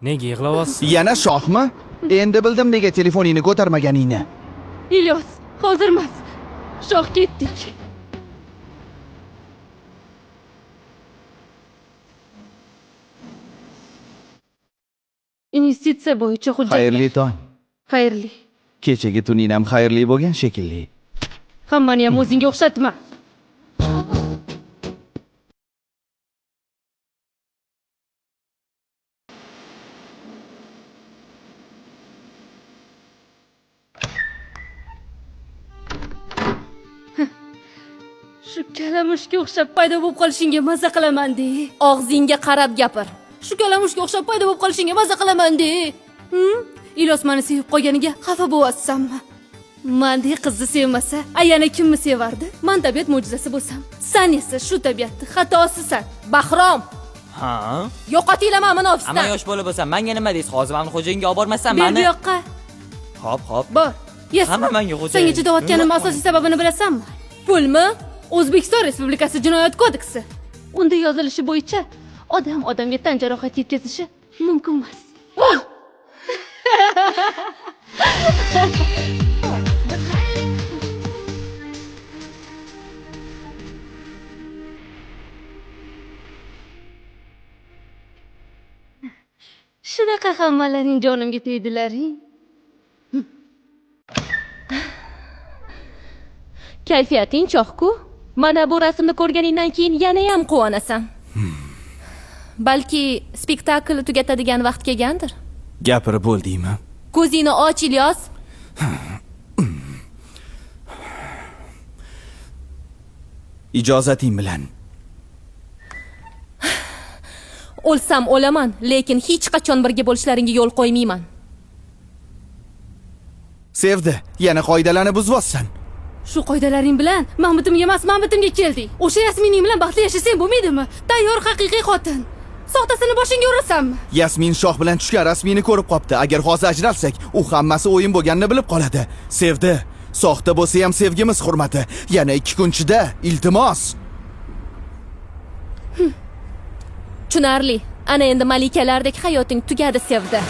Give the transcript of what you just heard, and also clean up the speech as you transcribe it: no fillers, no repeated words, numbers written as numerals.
Nega yig'layapsiz? Yana shohmi? Endi bildim nega telefoningni ko'tarmaganingni. Ilyos, hozir emas. Shoh, ketdik. Investitsiya bo'yicha hujjat. Xayrli tong. Xayrli. Kechagi tuning ham xayrli bo'lgan shekilli. Hammani ham o'zingga o'xshatma. Shu kalamushga o'xshab paydo bo'lib qolishingga maza qilaman de. Og'zingga qarab gapir. Shu kalamushga o'xshab paydo bo'lib qolishingga maza qilaman de. Ilyos meni sevib qolganiga xafa bo'lyapsanmi? Mandek qizni sevmasa, a yana kimni sevardi? Man tabiat mo'jizasi bo'lsam, san esa shu tabiatni xatosisan. Bahrom, Ha? yo'qotinglar mani Amma ofisdan. yosh bola bo'lsam, menga nima deysiz? Hozir mani xo'jayinga olib bormasdan Ber bu mani. yoqqa. Hop, hop. Bor. Yes. Hamma menga xo'jayin. Senga chidayotganim asosiy sababini bilasanmi? Pulmi? O'zbekiston Respublikasi Jinoyat kodeksi. Unda yozilishi bo'yicha odam odamga tan jarohati yetkazishi mumkin emas. Shunaqa hammalaring jonimga tegdilaring. Kayfiyating cho'q-ku. Mana bu rasmni ko'rganingdan keyin yanayam quvonasan. Balki spektaklni tugatadigan vaqt kelgandir. Gapirib bo'ldingmi? Ko'zingni och, Ilyos. Ijozating bilan. O'lsam o'laman, lekin hech qachon birga bo'lishlaringga yo'l qo'ymayman. Sevdi, yana qoidalarni buzyapsan. Shu qoidalaring bilan man bitimga emas, man bitimga kelding. O'sha Yasmining bilan baxtli yashasang bo'lmaydimi? Tayyor haqiqiy xotin. Soxtasini boshingga urasanmi? Yasmin shoh bilan tushgan rasmini ko'rib qopti. Agar hozir ajralsak, u hammasi o'yin bo'lganini bilib qoladi. Sevdi. Soxta bo'lsa ham sevgimiz hurmati. Yana 2 kun ichida, iltimos. Tushunarli. Ana endi malikalardek hayoting tugadi, Sevdi.